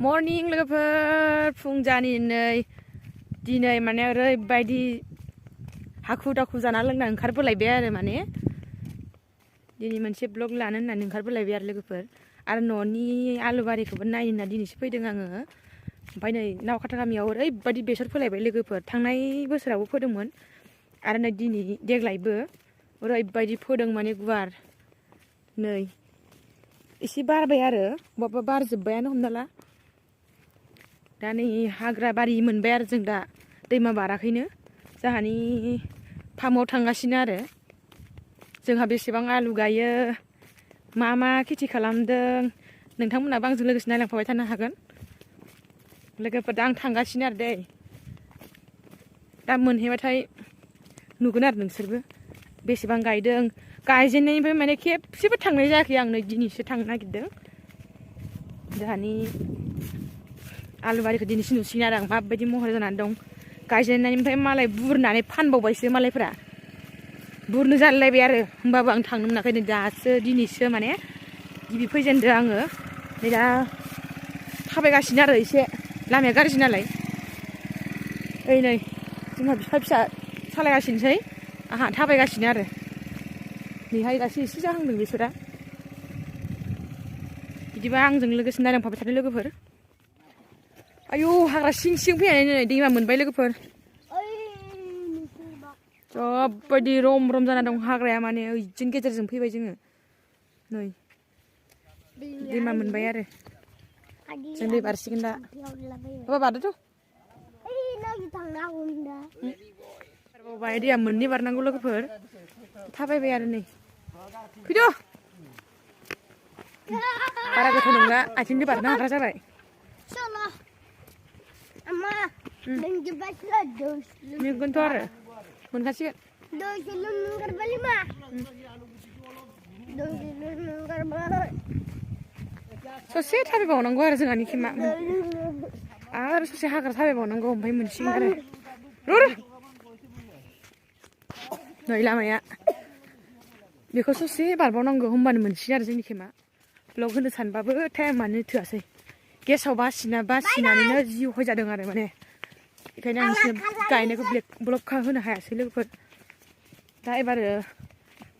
morning लोगोफोर फुंजानि दिनै माने ओरैबायदि हाखु दाखु जाना लोंना ओंखारबोलायबाय आरो माने दिनै मोनसे ब्लग लानो होननानै ओंखारबोलायबाय आरो लोगोफोर आरो न'नि आलु बारिखौबो नायनो होनना दिनैसो फैदों आङो ओमफ्राय नै नावखाथा गामियाव ओरैबायदि बेसर फोलायबाय लोगोफोर थांनाय बोसोरावबो फोदोंमोन आरो नै दिनै देग्लायबो ओरैबायदि फोदों माने गुवार नै एसे बारबाय आरो बबेबा बारजोब्बायानो हमना ला दा नै हाग्रा बारि मोनबाय आरो जों दा दैमा बाराखैनो जोंहानि फार्माव थांगासिनो आरो जोंहा बेसेबां आलु गायो मा मा खेथि खालामदों नोंथांमोनाबो आंजों लोगोसे नायलांफाबाय थानो हागोन लोगोफोर दा आं थांगासिनो आरो दै दा मोनहैबाथाय नुगोन आरो नोंसोरबो बेसेबां गायदों गायजेननायनिफ्राय माने खेबसेबो थांनाय जायाखै आं नै दिनैसो थांनो नागिरदों जोंहानि आलु बारिखौ दिनैसो नुसिगोन आरो आं माबायदि महर जानानै दं गायजेननायनिफ्राय मालाय बुरनानै फानबावबायसो मालायफ्रा बुरनो जालायलायबाय आरो होमबाबो आं थांनो मोनाखै नै दासो दिनैसो माने गिबि फैजेनदों आङो नै दा थाबायगासिनो आरो एसे लामाया गाज्रि नालाय ओइ नै जोंहा बिफा फिसा सालायगासिनोसै आंहा थाबायगासिनो आरो नैहाय दासो एसे जाहांदों बेसरा बिदिबा आंजों लोगोसे नायलांफाबाय थादों लोगोफोर आयौ हाग्रा सिं सिं फैनानै नै दैमा मोनबाय लोगोफोर जबायदि रम रम जाना दं हाग्राया माने ओइदिन गेजेरजों फैबाय जोङो नै दैमा मोनबाय आरो जों दै बारसिगोन दा बाबा बारदोथ' बारबावबाय दैया मोननै बारनांगौ लोगोफोर थाबायबाय आरो नै फैद' बारा गोथौ नंला आथिंजों बारनो हाग्रा जाबाय मोनगोनथ' आरो मोनखासिगोन ससे थाबायबावनांगौ आरो जोंहानि खेमा आरो ससे हाग्रा थाबायबावनांगौ ओमफ्राय मोनसिगोन आरो नै लामाया बेखौ ससे बारबावनांगौ होमबानो मोनसिगोन आरो जोंनि खेमा ब्लग होनो सानबाबो टाइमानो थोआसै गेसाव बासिनानैनो जि उखै जादों आरो माने बेखायनो आं गायनायखौ ब्लग होनो हायासै लोगोफोर दा एबार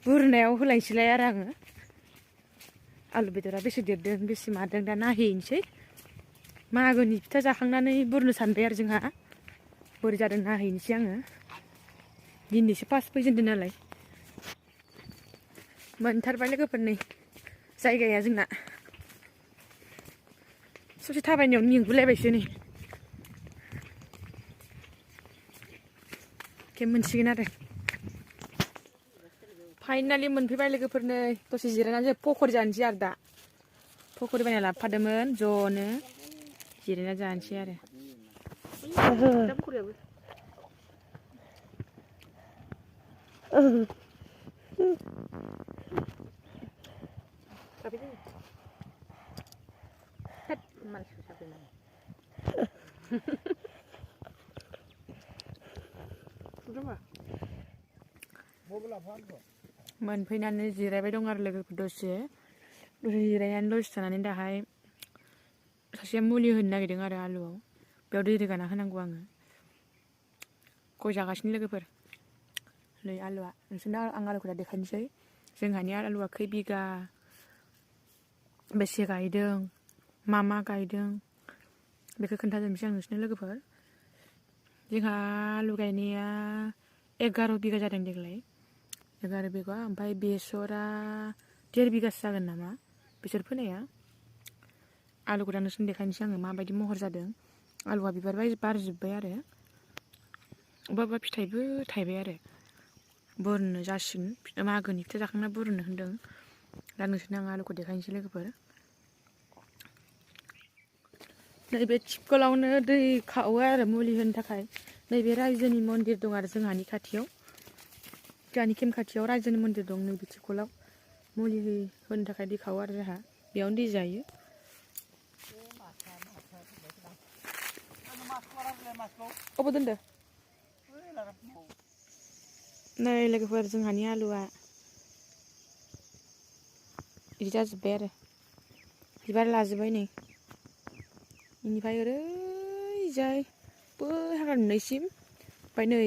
बुरनायाव होलायनोसैलाय आरो आङो आलु बेदरा बेसे देरदों बेसे मादों दा नायहैनोसै मागोनि फिथा जाखांनानै बुरनो सानबाय आरो जोंहा बोरै जादों नायहैनोसै आङो दिनैसो फार्स्ट फैजेनदों नालाय मोनथारबाय लोगोफोर नै जायगाया जोंना ससे थाबायनायाव मेंगुलायबायसो नै खेब मोनसिगोन आरो फाइनालि मोनफैबाय लोगोफोर नै दसे जिरायनानै पकरि जानोसै आरो दा पकरि बायना लाबोफादोंमोन ज'नो जिरायना जानोसै आरो मोनफैनानै जिरायबाय दं आरो लोगोफोर दसे जिरायनानै दसे थानानै दाहाय सासेया मुलि होनो नागिरदों आरो आलुआव बेयाव दै रोगाना होनांगौ आङो गय जागासिनो लोगोफोर नै आलुआ नोंसोरनो आं आलुखौ दा देखायनोसै जोंहानि आलुआ खै बिगा बेसे गायदों मा गायदों बेखौ खोन्थाजोबनोसै आं नोंसोरनो लोगोफोर जोंहा आलु गायनाया 11 बिगा जादों देग्लाय 11 बिगा ओमफ्राय बेसरा 1.5 बिगासो जागोन नामा बेसर फोनाया आलुखौ दा नोंसोरनो देखायनोसै आङो माबायदि महर जादों आलुआ बिबार बारजोब्बाय आरो अबेबा फिथाइबो थायबाय आरो बुरनो जासिगोन मागोनि फिथा जाखांना बुरनो होन्दों दा नोंसोरनो आं आलुखौ देखायनोसै लोगोफोर नैबे थिपकलावनो दै खावो आरो मुलि होनो थाखाय नैबे रायजोनि मन्दिर दं आरो जोंहानि खाथियाव जोंहानि केम्प खाथियाव रायजोनि मन्दिर दं नैबे थिपकलाव मुलि होनो थाखाय दै खावो आरो जोंहा बेयावनो दै जायो अबाव दोनदो नै लोगोफोर जोंहानि आलुआ बिदि जाजोब्बाय आरो बिबार लाजोब्बाय नै बेनिफ्राय ओरैजाय बै हाग्रा नुनायसिम ओमफ्राय नै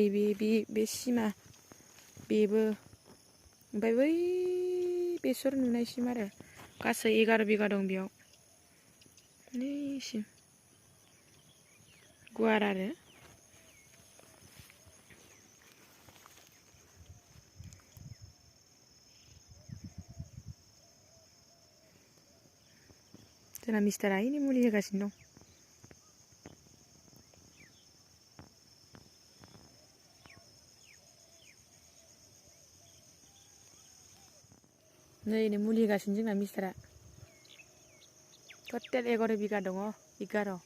बे सिमा बेबो ओमफ्राय बै बेसर नुनायसिम आरो गासै 11 बिगा दं बेयाव नैसिम गुवार आरो जोंना मिस्टारा ओइनै मुलि होगासिनो दं नै मुलि होगासिनो जोंना मिस्टारा टटेल 11 बिगा दङ 11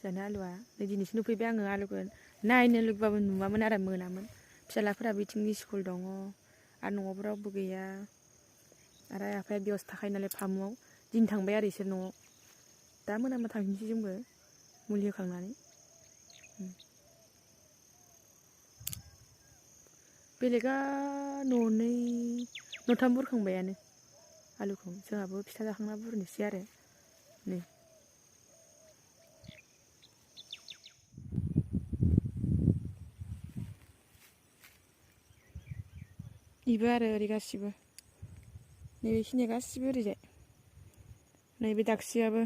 जानो आलुआ नै दिनैसो नुफैबाय आङो आलुखौ नायनो लुगैबाबो नुवामोन आरो मोनामोन फिसालाफोरा बिथिं स्कुल दङ आरो न'आव रावबो गैया आरो आफाया बेयावसो थाखायो नालाय फामुआव दिन थांबाय आरो इसोर न'आव दा मोनाबा थांफिनसै जोंबो मुलि होखांनानै बेलेगा न'नै न'थाम बुरखांबायानो आलुखौ जोंहाबो फिथा जाखांना बुरनोसै आरो नै इबो आरो ओरै गासिबो नैबेखिनिया गासिबो ओरैजाय नैबे दागसियाबो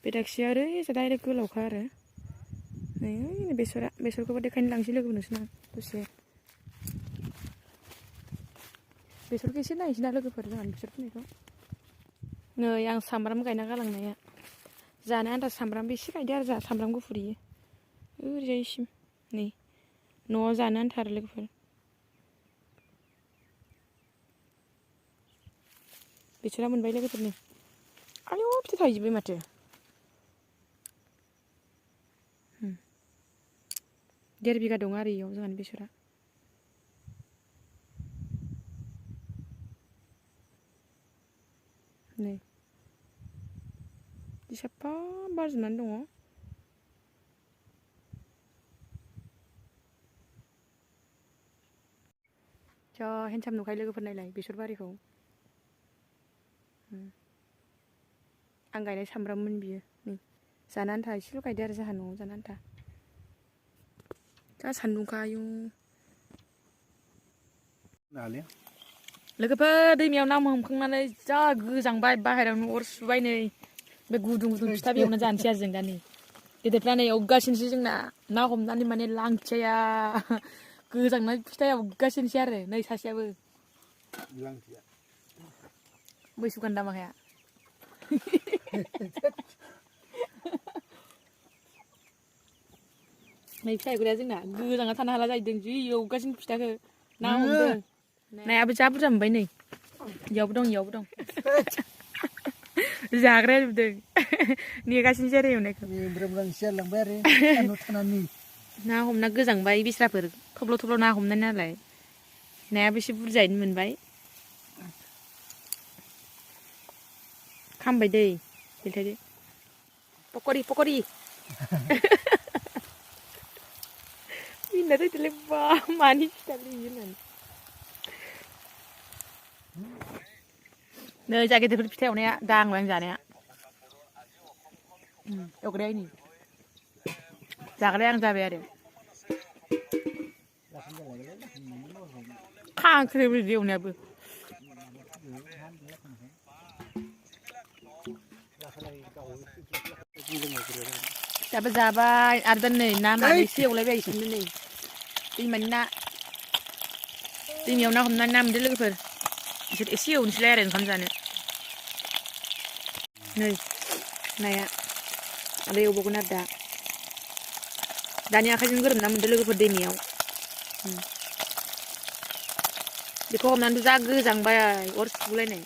बे दागसिया ओरैजाय डाइरेक्ट गोलावखा आरो नै बेसरखौबो देखायनो लांसै लोगो नोंसोर आं दसे बेसरखौ एसे नायनोसै ना लोगोफोर जोंहानि बेसर फोनायखौ नै आं सामब्राम गायना गालांनाया जानो आन्था सामब्रामबो एसे गायदो आरो जोंहा सामब्राम गुफुर इयो ओरैजायसिम नै न'आव जानो आन्था आरो लोगोफोर बेसरा मोनबाय लोगोफोरनि आयौ फिथाइ थायजोब्बाय माथो 1.5 बिगा दं आरो इयाव जोंहानि बेसरा नै साफा बारजोबनानै दङ जा हेन्डसाम नुखायो लोगोफोर नायलाय बेसर बारिखौ आं गायनाय सामब्राममोन बियो नै जानो आन्था एसेल' गायदो आरो जोंहा न'आव जानो आन्था जा सान्दुंखा आयौ लोगोफोर दैमायाव ना हमखांनानै जा गोजांबाय बाहेरायावनो अर सुबाय नै बे गुदुं फिथा बेयावनो जानोसै आरो जों दा नै गेदेरफ्रा नै एवगासिनोसै जोंना ना हमनानै माने लांथिया गोजांनाय फिथा एवगासिनोसै आरो नै सासेयाबो बैसु गान्दामाखाया नै फिथा एवग्राया जोंना गोजांना थानो हाला जाहैदों जि एवगासिनो फिथाखौ ना हमदों नायाबो जा बुरजा मोनबाय नै इयावबो दं जाग्राया नुदों नेगासिनो जेरै एवनायखौ ना हमना गोजांबाय बिस्राफोर थब्ल' ना हमनाय नालाय नायाबो एसे बुरजायैनो मोनबाय खामबाय दै बेलथायदो पक'रि मिना दैदोलाय बा मानि फिथा लुयो होननानै नै जा गेदेरफोर फिथा एवनाया दांबाय आं जानाया एवग्राया नै जाग्राया आं जाबाय आरो खांख्रिबो एवनायाबो दाबो जाबाय आरो दा नै ना मानैसो एवलायबाय इसोरनो नै दैमानि ना दैमायाव ना हमनानै ना मोनदों लोगोफोर इसोर एसे एवनोसैलाय आरो ओंखाम जानो नै नाया आरो एवबावगोन आरो दानि आखाइजों गोरोमना मोनदों लोगोफोर दैमायाव बेखौ हमनानैथ' जा गोजांबाय अर सुगुलायनाय